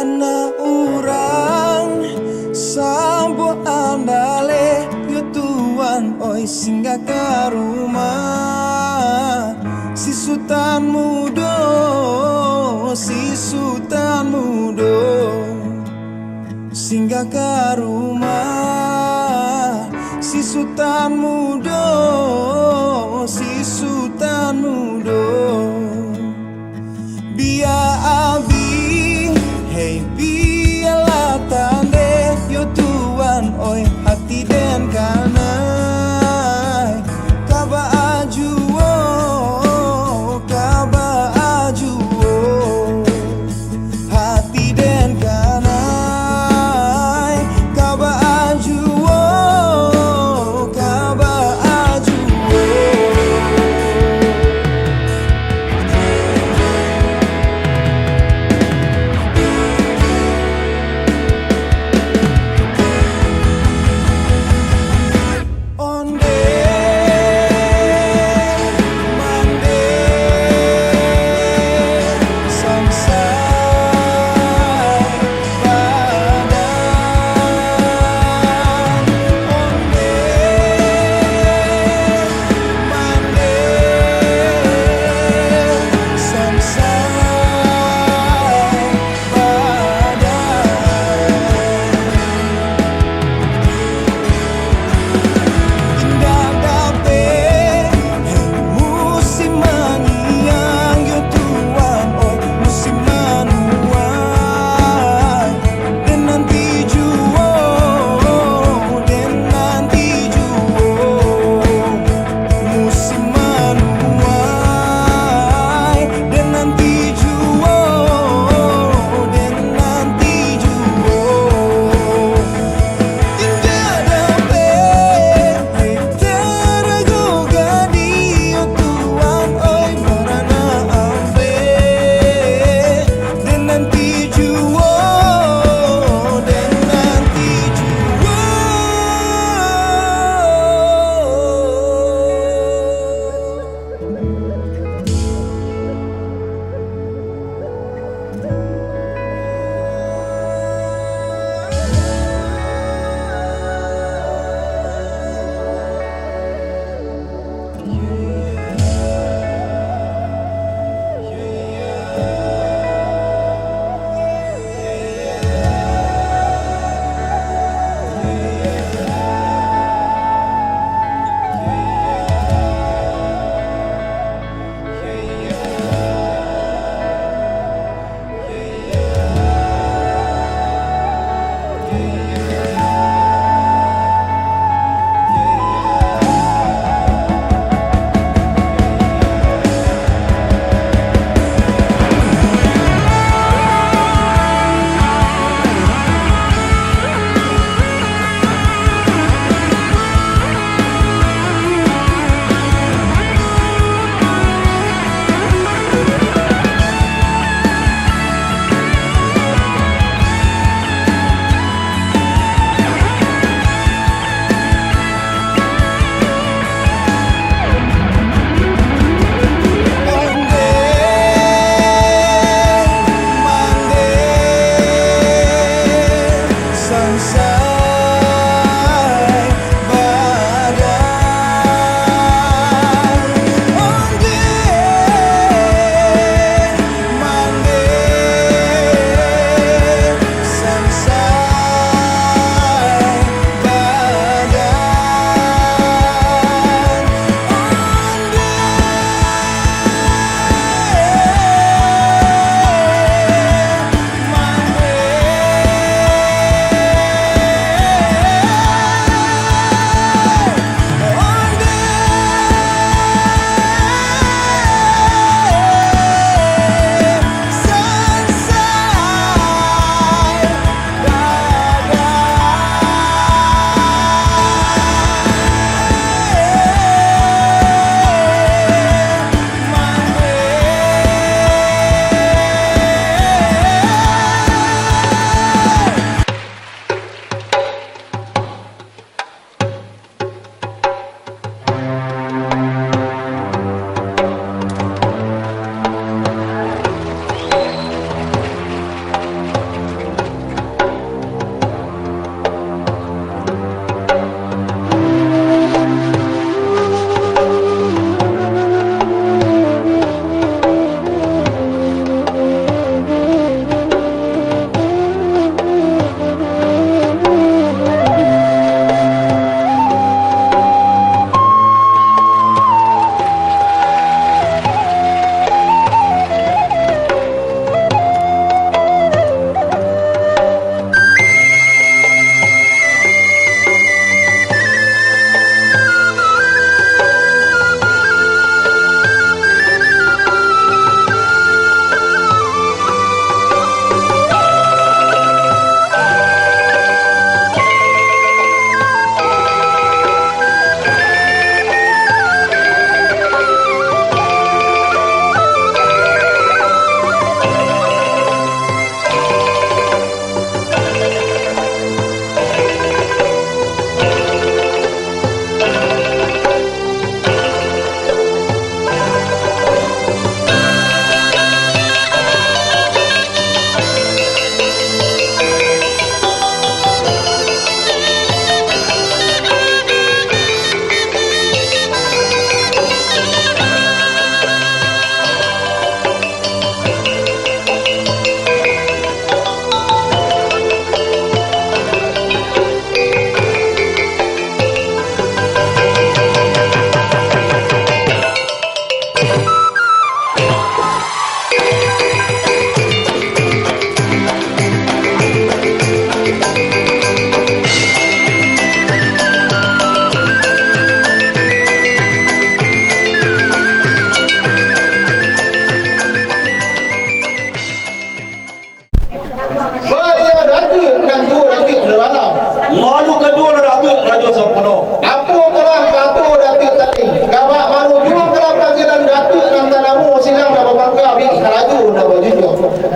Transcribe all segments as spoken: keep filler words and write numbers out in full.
Nak urang sambuik andaleh, yo Tuan, oi, singgah ka rumah si Sutan Mudo, si Sutan Mudo. Singgah ka rumah si Sutan Mudo, si Sutan Mudo. Bia abih, hei, bialah tandeh, yo Tuan, oi, hati den kanai. Ka baa juo, ka baa juo, hati den kanai. Ka baa juo, ka baa juo.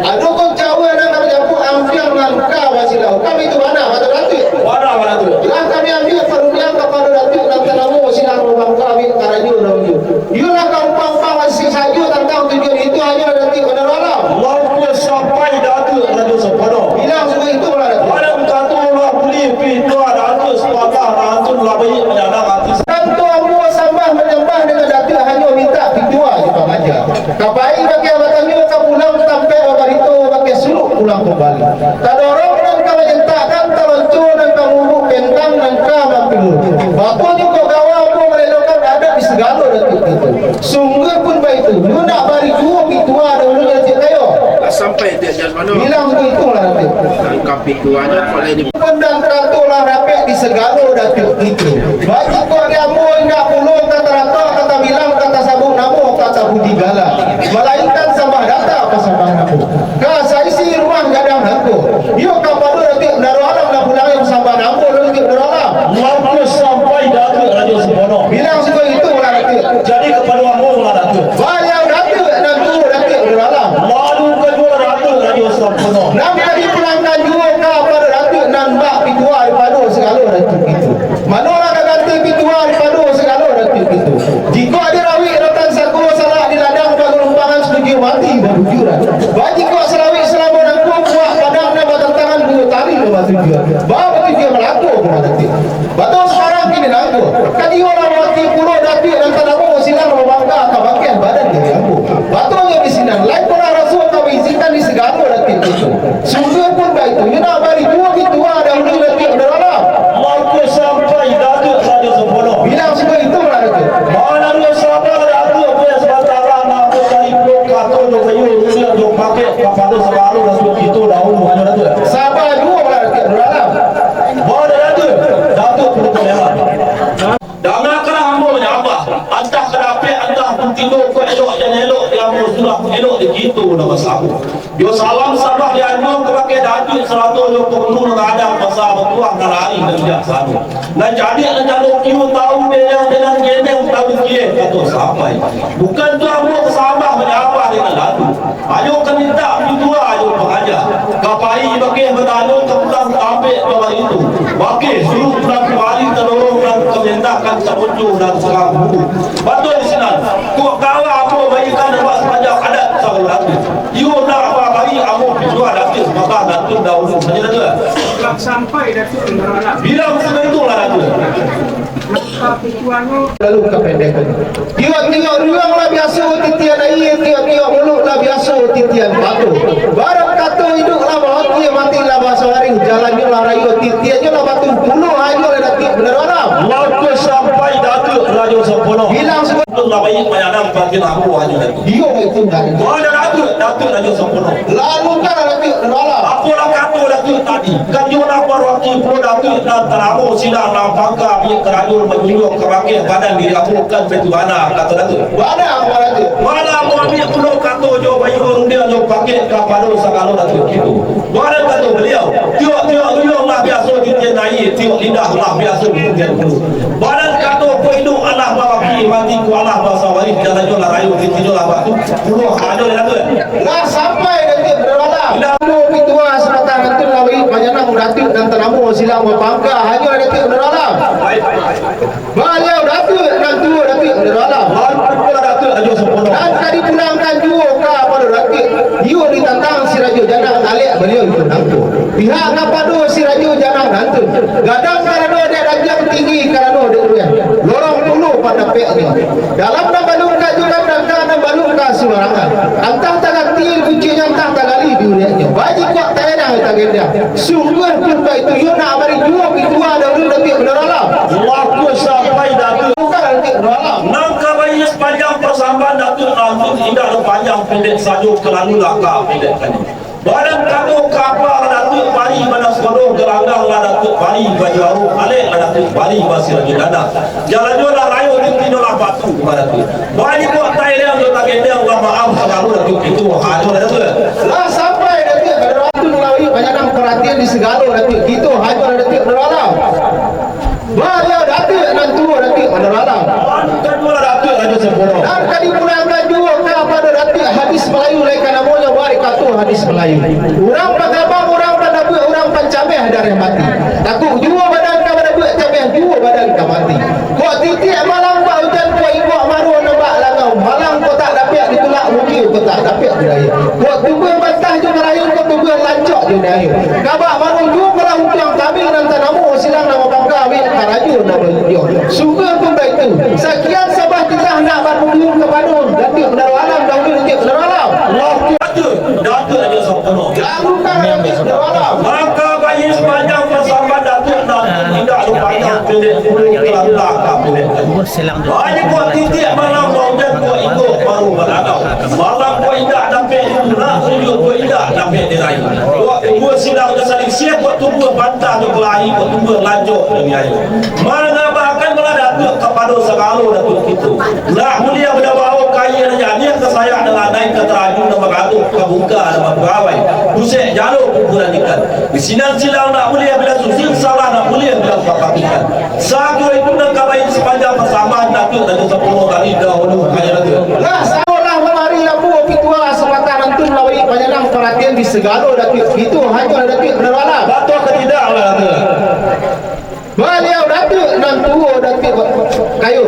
Ado ko cawa nan kami japuik ampiang nan ka basilau. Kami tu bana, batua Datuak? Bana, bana tu. Lah kami ambiak parundiang kapado Datuak nan tanamo silang babangka ambiak karajo nan uju. Iyolah ka umpang-umpang masih sajo tantang tujuan itu hanyo Datuak Bandaro Alam. Lalu sampai Datuak Rajo Sampono. Bilang sudah itu lah Datuak. Malam katulah buli pituah Datuak sapatah Datuak lah baik manyadang hati. Tantu ambo sambah manyambah dengan Datuak hanyo mintak pituah jo pangaja. Ka pai bakeh batanyo ka pulang tampek babarito bakeh suruk pulang kumbali. Tadorong nan ka manyentakkan talonco nan ka mangubuk pentang nan ka mampilu. Bakonyo ko gawa ambo malelokan adat di sagalo Datuak itu. Sungguah pun baitu, nyo nak bari juo pituah dahulu Datuak kayo. Lah sampai Datuak Jasmano. Bilang tu itulah Datuak. Nan ka pituahnyo kok lai di Pun dan kato lah rapek di sagalo Datuak itu. Bagi kok di ambo indak pulo ka taratok, ka tabilang, ka tasabuik namo, ka tapuji gala. Malainkan sambah data, ka sambah namo. Ka saisi rumah gadang nangko. Iyo kapado Datuak Bandaro Alam lah pulang yang sambah namo Datuak Bandaro Alam. Lalu sampai Datuak Rajo Sampono. Bilang sudah itu lah Datuak. Jadi kapado ambo lah Datuak. Baliau Datuak nan tuo Datuak Bandaro Alam. Lalu kaduo Datuak Rajo Sampono. Nan ka dipulangkan juo kapado Datuak nan bak pituah dipado sagalo Datuak itu. Manolah ka ganti pituah dipado sagalo Datuak itu. Jikok dirawik rotan sago salak di ladang pagulumpangan satuju mati babujuran. Bajikok salawik salamo nangko buah padang nan batantangan duo tali nan batujuan. Ba batujuan malangko ka Datuak. Batua sakarang kini nangko. Kadiyo lah mati pulo Datuak nan tanamo silang babangka ka bakeh badan diri ambo. Batuanyo di sinan, lai polah raso ka baizikan di sagalo Datuak itu. Sungguah pun baitu, nyo nak bari juo pituah dahulu Datuak Bandaro Alam. Lalu sampai Datuak Rajo Sampono. Bilang sudah itu lah Datuak. Mana duo sabar Datuak, buah sabatara namo dari pulo kato jo kayu, rudiak jo pakek, kapado sagalo Datuak itu dahulu hanyo Datuak. Sabar juo lah Datuak Bandaro Alam. Mana Datuak, Datuak Pulo Palembang. Dangakanlah ambo manyambah, antah ka dapek, antah pun tindo, kok elok jan elok di ambo surang, elok di kito nan basamo. Yo salam sambah di anjuang kabake Datuak sarato jo pangulu nan gadang basa batuah nan ari nan bijaksano. Nan cadiak nan cando kiro tau benang-benang gendeng tau kieh kato sampai. Bukan tu ambo ka sambah manyambah dengan Datuak. Ayo ka mintak pituah jo pangaja. Ka pai bakeh batanyo ka pulang tampek ka baritu. Bakeh suruh pulang kamari tadorong nan ka mintakkan saonco nan sagang buku. Batua di sinan. Kok kawa ambo baikan nan bak sapanjang adat sagalo Datuak. Iyo nak babari ambo pituah Datuak sabatang Datuak dahulu sajo Datuak. Sampai Datuak Bandaro Alam. Bilang sudah itulah Datuak. Lalu ka pendek. Tiok-tiok ruang lah biaso titian aia, tiok-tiok muluik lah biaso titian pato. Barang kato iduik lah bahatia, mati lah basawaring, jalannyo lah rayo, titiannyo lah batu, pulo hanyo lah Datuak Bandaro Alam. Lalu sampai Datuak Rajo Sampono. Bilang sudah. Lah baik manyadang batin ambo hanyo Datuak. Iyo, itu Datuak. Mana Datuak, Datuak Rajo Sampono. Lalu kan Datuak Bandaro Alam. Apolah kato Datuak tadi. Kan iyo lah parwakil pulo Datuak nan tanamo silang nan bangka ambiak karajo manjunjuang kabakeh badan diri ambo kan baitu bana kato Datuak. Bana, bana Datuak. Bana ambo ambiak pulo kato jo bayo rundiang jo pakek kapado sagalo Datuak itu. Bana kato baliau, tiok-tiok ruyuang lah biaso titian aia, tiok lidah lah biaso titian bulu. Bana kato ko iduik alah babaki, mati ko alah basawaring, jalannyo lah rayo, titiannyo lah batu, pulo hanyo Datuak. Lah sampai Datuak Bandaro Alam. Lah. Ambo pituah sabatang Datuak lah bari panyanang Datuak nan tanamo silang bapangka hanyo Datuak Bandaro Alam. Baik. Baliau Datuak nan tuo Datuak Bandaro Alam. Baru Datuak Rajo Sampono. Nan ka dipulangkan juo kapado Datuak. Iyo ditantang si Rajo Janang alek baliau itu nangko. Pihak kapado si Rajo Janang nantun. Gadang karano dek ranjang, tinggi karano dek rueh. Lorong pulo pandapeknyo. Dalam nan balun ka jukan, dangka nan balun ka sumarangan. Antah taganti di bucinnyo, antah tagali di uriaknyo. Bajikuak taedang tagendang. Sungguah pun baitu, iyo nak bari juo pituah dahulu Datuak Bandaro Alam. Waktu sampai Datuak. Bukan Datuak Bandaro Alam. Nan ka bari sapanjang pasambahan Datuak Ampun, indak ado panjang pendek sajo, kalalu lah ka pendek tadi. Badan kato kapa lah Datuak bari, badan sodo galanggang lah Datuak bari, bajuaro alek lah Datuak bari, basirah judana. Jalannyo lah rayo, titiannyo lah batu, Datuak. Bajikuak taedang jo tagendang, lah maaf sagalo Datuak, itu hanyo Datuak. Lah sampai Datuak, Datuak melalui manyadang paratian di sagalo Datuak, itu hanyo Datuak Bandaro Alam. Baliau Datuak nan tuo Datuak Bandaro Alam. Kaduo Datuak Rajo Sampono. Nan ka dipulangkan juo kapado Datuak hadis Malayu, lai ka namonyo bari kato hadis Malayu. Urang pangabang, urang panabuak, urang pancameh dareh mati. Takuik juo badan ka manabuak, cameh juo badan ka mati. Kok titiak malam bak ujan, kok inggok maruah nan bak langau. Malang kok tak dapek ditulak, mungkin kok tak dapek dirayek. Kok tumbuah bantah jo malayu, kok tumbuah lancok jo dayo. Kabak maruah juo malah untuang kami nan tanamo silang nan mapangka, awik karajo nan manjunjuang. Sungguah pun baitu, sakian sabab titah nak bapundung kapado Datuak Bandaro Alam dahulu, Datuak Bandaro Alam. Allahu Akbar. Datuak, Datuak Rajo Sampono. Maka baiak sapanjang pasambahan Datuak, Datuak indak lupa panjang pendek, bulu kalanta ka pendek. Baiak buek titiak malam bak ujan, buek inggok maruah bak langau. Malam buek indak dapek ditulak, unjuak buek indak dapek dirayu. Buek tumbuah silang jo saliksiah, buek tumbuah bantah jo kalahi, buek tumbuah lancok jo biayo. Mangabakan bala Datuak kapado sagalo Datuak kito. Lah buliah bada bao ka aia nan janiah, ka sayak nan lanai, ka tarajun nan bagaduah, ka buka nan bapagawai, busek jalo kuburan ikan. Di sinan silang nak buliah bila susun, salah nak buliah bila kapatikan. Sakiro itu nan ka baiak sapanjang pasambahan Datuak Rajo Sampono tadi dahulu. Ayo, Datuak. Lah, sabolah mamari lambu api tuo, sapatah nantun lah baiak panyanang paratian di sagalo Datuak. Itu hanyo Datuak Bandaro Alam. Batua ka tidak, Datuak? Baliau Datuak nan tuo, Datuak kayo.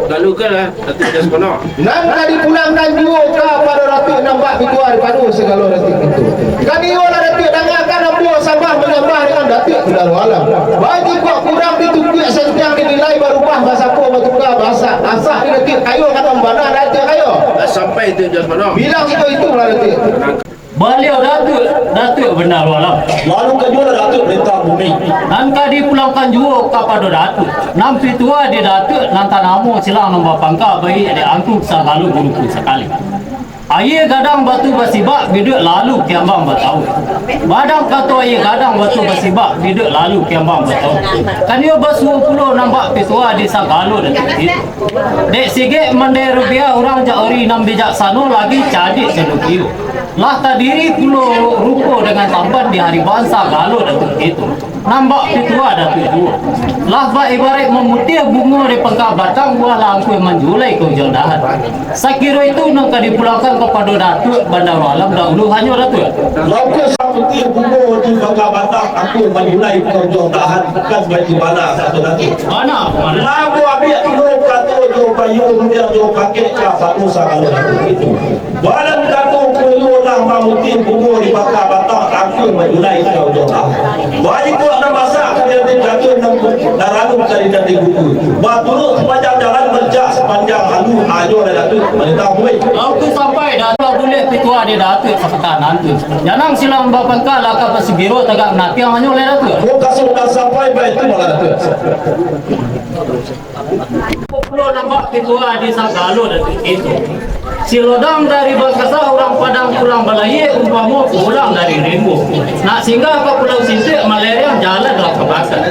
Lalu kan lah, Datuak Jas Kono. Nan ka dipulangkan juo kapado Datuak nan bak pituah dipado sagalo Datuak itu. Kan iyo lah Datuak dangakan ambo sambah manyambah dengan Datuak Bandaro Alam. Bagi kok kurang ditukuik santiang dinilai barubah basapo batuka basa-, asak di Datuak kayo kan mambana Datuak kayo. Lah sampai tu Jas Kono. Bilang iko itulah Datuak. Baliau Datuak, Datuak Bandaro Alam. Lalu ka juo lah Datuak Perintah Bumi. Nan ka dipulangkan juo kapado Datuak. Nan pituah di Datuak nan tanamo silang nan bapangka baiak di angku sagalo guruku sakali. Aia gadang batu basibak biduak lalu kiambang batau. Badang kato aia gadang batu basibak biduak lalu kiambang batau. Kan iyo basuo pulo nan bak pituah di sagalo Datuak itu. Dek sigek mandeh rupiah urang jak ori nan bijaksano lagi cadiak jalukio. Lah tadiri pulo rupo dengan tampan di hari bansa galo Datuak itu. Nan bak pituah Datuak juo. Lah bak ibaraik mamutiah bungo di pangka batang buah lah angkuih manjulai ka ujuang dahan. Sakiro itu nan ka dipulangkan kapado Datuak Bandaro Alam dahulu hanyo Datuak. Lah angkuih samutiah bungo di pangka batang angkuih manjulai ka ujuang dahan, kan baitu bana kato Datuak. Bana, bana. Labu abiak dulu kato jo bayu, rumiang jo pakek ka satu sagalo Datuak itu. Badan kato kulo lah mamutiah bungo di pangka batang angkuih manjulai ka ujuang dahan. Baitu nan masak ka dati Datuak nan daralu ka dati buku. Baturuik sapanjang jalan, berjak sapanjang alu, ajo lah Datuak manitah buih. Angku sampai Datuak buliah pituah di Datuak sapatah nantun. Janang silang bapangka lah ka basugiro tagak natiang hanyo lah Datuak. Muka sudah sampai baitu malah Datuak. Pulo nan bak pituah di sagalo Datuak itu. Silodang dari Bangkasah urang Padang pulang balayia umpamo pulang dari Rimbo. Nak singgah ka Pulau Sintuak maleriang jalan lah kabakar.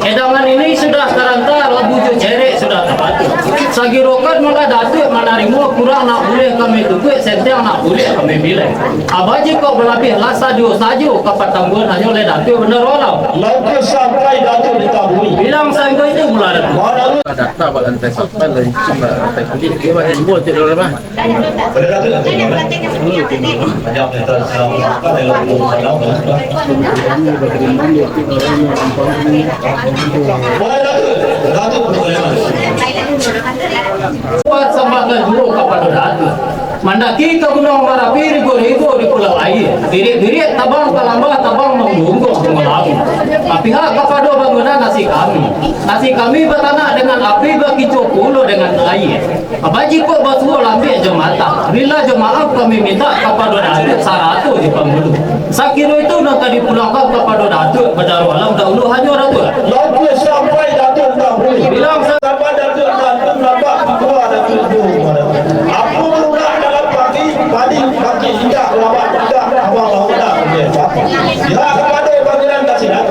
Edangan ini sudah taranta, labu jo cerek sudah tabatua. Sagirokan mangga Datuak manarimo, kurang nak buliah kami tukuik, sentiang nak buliah kami bilai. Abaji kok balabiah lah sajo-sajo ka patangguan hanyo lai Datuak Bandaro Alam. Langkah sampai Datuak ditabui. Bilang sainggo itu mula Datuak. Mana lu? Data bak lantai sapan, lah licin bak lantai kulit. Dia bak timbul tiap dalam rumah. Buat sambahkan juo kapado Datuak. Mandaki ka Gunuang Marapi, rigo-rigo di Pulau Aia. Birik-birik tabang ka lambah, tabang manggunggong bungo labu. Bapihak kapado bangunan nasi kami. Nasi kami batanak dengan api, bakicuah pulo dengan aia. Bajikok basuo lambek jo mata, rila jo maaf kami mintak kapado Datuak sarato jo pangulu. Sakiro itu nan ka dipulangkan kapado Datuak Bandaro Alam dahulu hanyo Datuak. Lalu sampai Datuak Tambun. Bilang sa- Sampai Datuak Tambun nampak ketua Datuak Tambun. Aku berulah dalam pagi, padi pagi indak lawak indak, abang lawan indak. Ya, kapado panggilan ka sinan.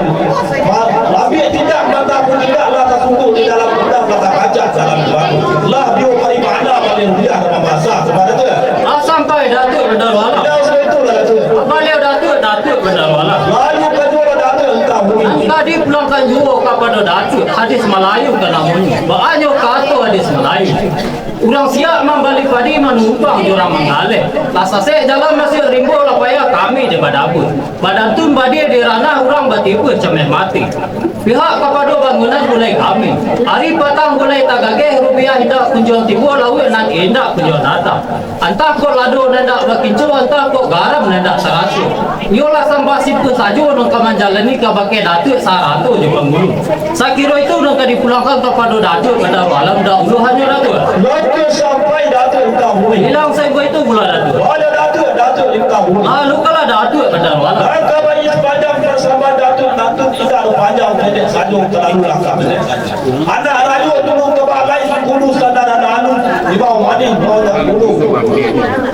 Ma-, lambek tindak mata pun indak lah tasungguh di dalam undang, lah takacak dalam juang. Lah dio pari mana paling mudah dalam bahasa, sabab tu. Ah, sampai Datuak Bandaro Alam. Dah sudah itulah Datuak. Baliau Datuak, Datuak Bandaro Alam. Lalu kedua Datuak Entah Bumi. Angka dipulangkan juo kapado Datuak, hadis Malayu ka namonyo. Baanyo kato hadis Malayu. Urang siak mambali padi, manumpang jo urang manggaleh. Lah sasek jalan masuak rimbo, lah payah badabun. Badantun badia di ranah urang batiba cameh mati. Pihak kapado bangunan gulai kami. Ari patang gulai tagageh rupiah indak kunjuang tibo lauik nan indak kunjuang datang. Antah kok lado nan indak bakinco, antah kok garam nan indak taraso. Iyolah sambah simpel sajo nan ka manjalani kabake Datuak sarato jo pangulu. Sakiro itu nan ka dipulangkan kapado Datuak Bandarua Alam dahulu hanyo Datuak. Laku sampai Datuak Lintang Bumi. Bilang sainggo itu pulo Datuak. Pada Datuak, Datuak Lintang Bumi. Lalu kalah Datuak Bandarua Alam. Langkah bayi sepanjang persamaan Datuak, Datuak tidak panjang pendek sajo terlalu langkah pendek sajo. Anak rajo tunggu tebalai, kudu sadar anak anu, di bawah manih, bawah tak kudu.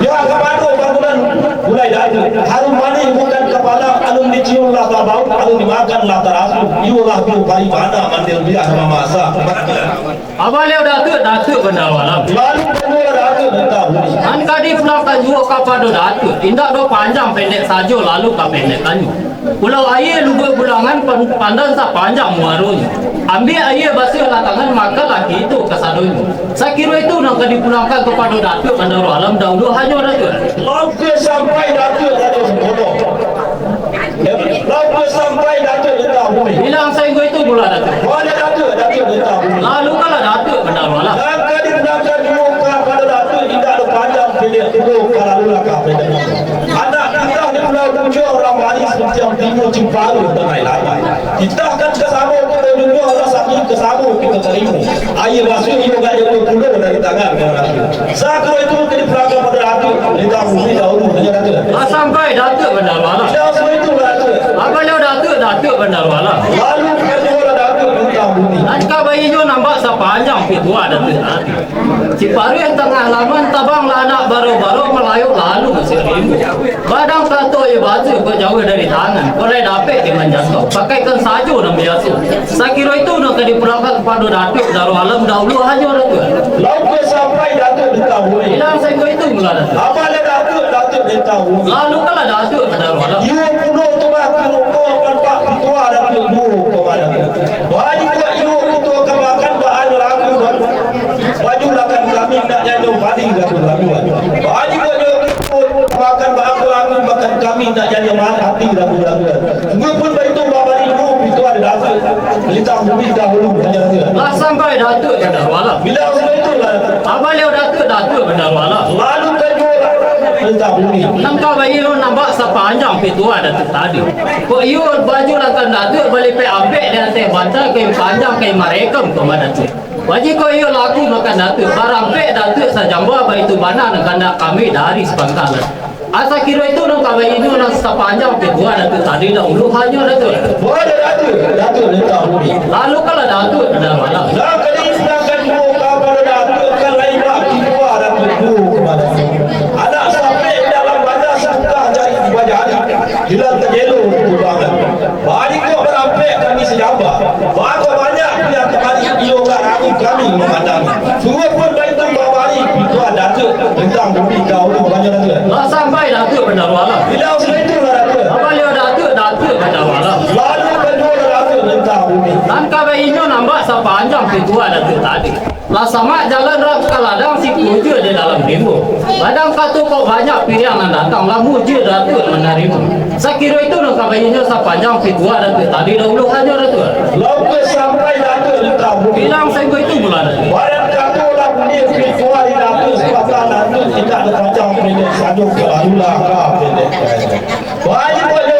Ya, kapado bangunan mulai Datuak. Harum manih bukan kapala, alun dicium lah tabau, alun dimakan lah taraso. Iyolah tu bagaimana mandil biah mamasak. Abah liau Datuak, Datuak Bandarua Alam. Lalu bangunan Datuak Lintang Bumi. Nan ka dipulangkan juo kapado Datuak, indak do panjang pendek sajo lalu ka pendekannyo. Pulau aia Lubuak Bulangan pan-, pandan sapanjang muaronyo. Ambiak aia basuahlah tangan, makanlah kito kasadonyo. Sakiro itu nan ka dipulangkan kapado Datuak Bandarua Alam dahulu hanyo Datuak. Laku sampai Datuak Rajo Sempurno. Laku sampai Datuak Lintang Bumi. Bilang sainggo itu pulo Datuak. Pada Datuak, Datuak Lintang Bumi. Lalu kalah Datuak Bandarua Alam. Langkah dipulangkan juo kapado Datuak, indak do panjang pendek juo, kalalu langkah pendek. Anak titah di Pulau Tunjuang, urang Bali, Suntiang Timu, Cimparu, Tanah Lapan. Titahkan ka samo kito junjuang, rasaki ka samo kito tarimo. Aia basuah iyo gak jatuah pulo dari tangan ka Datuak. Sakiro itu mungkin dipulangkan pado Datuak Lintang Bumi dahulu hanyo Datuak. Lah sampai Datuak Bandarua Alam. Dah sudah itu Datuak. Abah liau Datuak, Datuak Bandarua Alam. Lalu kaduo lah Datuak Lintang Bumi. Nan ka bainyo nambak sapanjang pituah Datuak tadi. Ciparuih tangah laman, tabanglah anak baro-baro, malayok lalu si rimbo. Badang kato iyo batu kok jauah dari tangan, kok lai dapek di manjangkau, pakaikan sajo nan biaso. Sakiro itu nan ka dipulangkan kapado Datuak Bandarua Alam dahulu hanyo Datuak. Laku sampai Datuak Lintang Bumi. Bilang sainggo itu pulo Datuak. Abah liau Datuak, Datuak Lintang Bumi. Lalu kalah Datuak Bandarua Alam. Iyo pulo tu mah, kuruko, panpak pituah Datuak, duo ko mah Datuak. Baa jikok iyo kuto ka makan baa nyo laku, baju lakan kami nak nyanyo bali laku-lakuan. Baa jikok iyo kuto ka makan baa nyo laku, makan kami nak nyanyo ma-, ati laku-lakuan. Sungguahpun baitu, babari duo pituah Datuak Lintang Bumi dahulu hanyo Datuak. Lah sampai Datuak Bandarua Alam. Bilang sainggo itu lah. Abah liau Datuak, Datuak Bandarua Alam. Lalu kaduo lah Lintang Bumi. Nan ka bainyo nambak sapanjang pituah Datuak tadi. Kok iyo baju lakan Datuak balipek ampek di ateh bantal, kain panjang, kain marekam, ko mah Datuak. Baa jikok iyo laku makan Datuak, barampek Datuak sajamba, baitu bana nan kandak kami dari sapangkalan. Sakiro itu nan ka bainyo nan sapanjang pituah Datuak tadi dahulu hanyo Datuak. Pada Datuak, Datuak Lintang Bumi. Lalu kalah Datuak Bandarua Alam. Lah ka dipulangkan juo kapado Datuak, kan lai bak pituah Datuak duo ko mah Datuak. Anak sapek dalam banda, satukang jari bajari, hilang tajelo di kubangan. Baa jikok barampek kami sajamba, baa kok banyak pilihan tabalik, iyo gak ragu kami mamandang. Sungguahpun baitu, babari pituah Datuak Lintang Bumi dahulu hanyo Datuak. Lah sampai Datuak Bandarua Alam. Bilang sainggo itu lah Datuak. Abah liau Datuak, Datuak Bandarua Alam. Lalu kaduo lah Datuak Lintang Bumi. Nan ka bainyo nambak sapanjang pituah Datuak tadi. Lah samak jalan rang ka ladang, siku jua di dalam rimbo. Badang kato kok banyak piriang nan datang, lah mujua Datuak manarimo. Sakiro itu nan ka bainyo sapanjang pituah Datuak tadi dahulu hanyo Datuak. Laku sampai Datuak Lintang Bumi. Bilang sainggo itu pulo Datuak. Pada kato lah bunyi pituah Datuak, sapatah Datuak, indak ado panjang pendek sajo, kalalu langkah pendek. Baa jikok iyo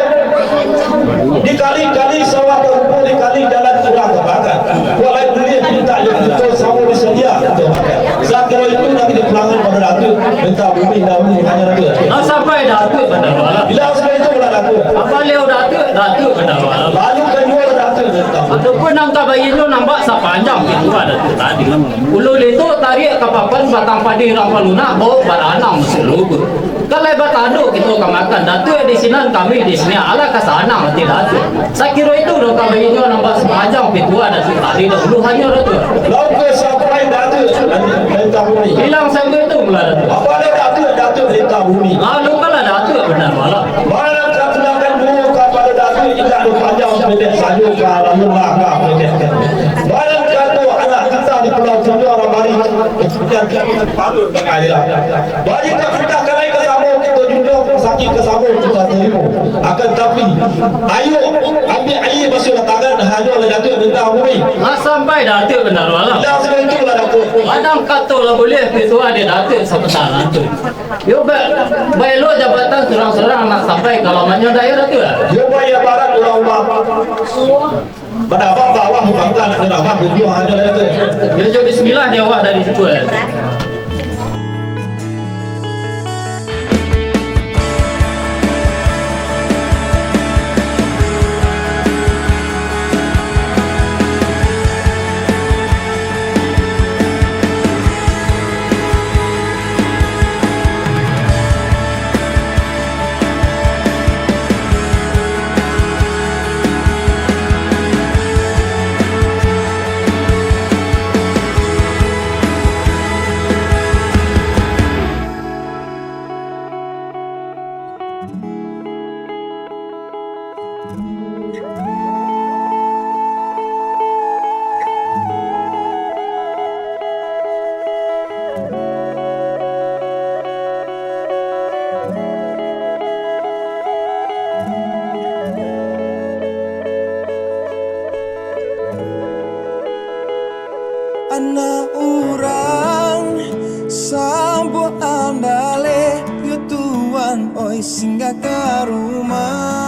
dikali-kali sawah barumpun, dikali jalan urang ka makan. Kok lai buliah pintak jo kito samo disadia kito makan. Sakiro itu nan ka dipulangkan pado Datuak Lintang Bumi dahulu hanyo Datuak. Lah sampai Datuak Bandarua Alam. Bilang sainggo itu lah Datuak. Abah liau Datuak, Datuak Bandarua Alam. Lalu kaduo lah Datuak Lintang Bumi. Ataupun nan ka bainyo nambak sapanjang pituah Datuak tadi. Ulu linto tariak ka papan, batang padi rampang lunak, bawok baranang masuak lubua. Kan lai batando kito ka makan, Datuak di sinan, kami di sini, alah ka sanang ati Datuak. Sakiro itu nan ka bainyo nambak sapanjang pituah Datuak tadi dahulu hanyo Datuak. Laku sampai Datuak Lintang Bumi. Bilang sainggo itu pulo Datuak. Abah liau Datuak, Datuak Lintang Bumi. Lalu kalah Datuak Bandarua Alam. Malam ka tunangkan duo kapado Datuak, indak ado panjang pendek sajo, kalalu langkah pendek. Malam kato anak titah di Pulau Tunjuang, urang Bali, dan patut bangailah. Bari ka pitah kalai ka samo kito junjuang, saki ka samo Akan tapi, ayo, ambiak aia basuahlah tangan, hanyo lah Datuak minta hubungi. Lah sampai Datuak ka Darul Alam. Lah sampai tu lah Datuak. Padang kato lah buliah, pituah di Datuak sapatah Datuak. Yo, ba-, baelok jabatan surang-surang nak sampai ka lamaknyo daerah tu lah. Yo, ba-, ya barat urang umah. Badabang bawah, bangka nak badabang, bubuang aja lah tu. Yo, jo bismillah di awak dari situ lah. Anak urang, sambuik andaleh, yo Tuan, oi, singgah ka rumah.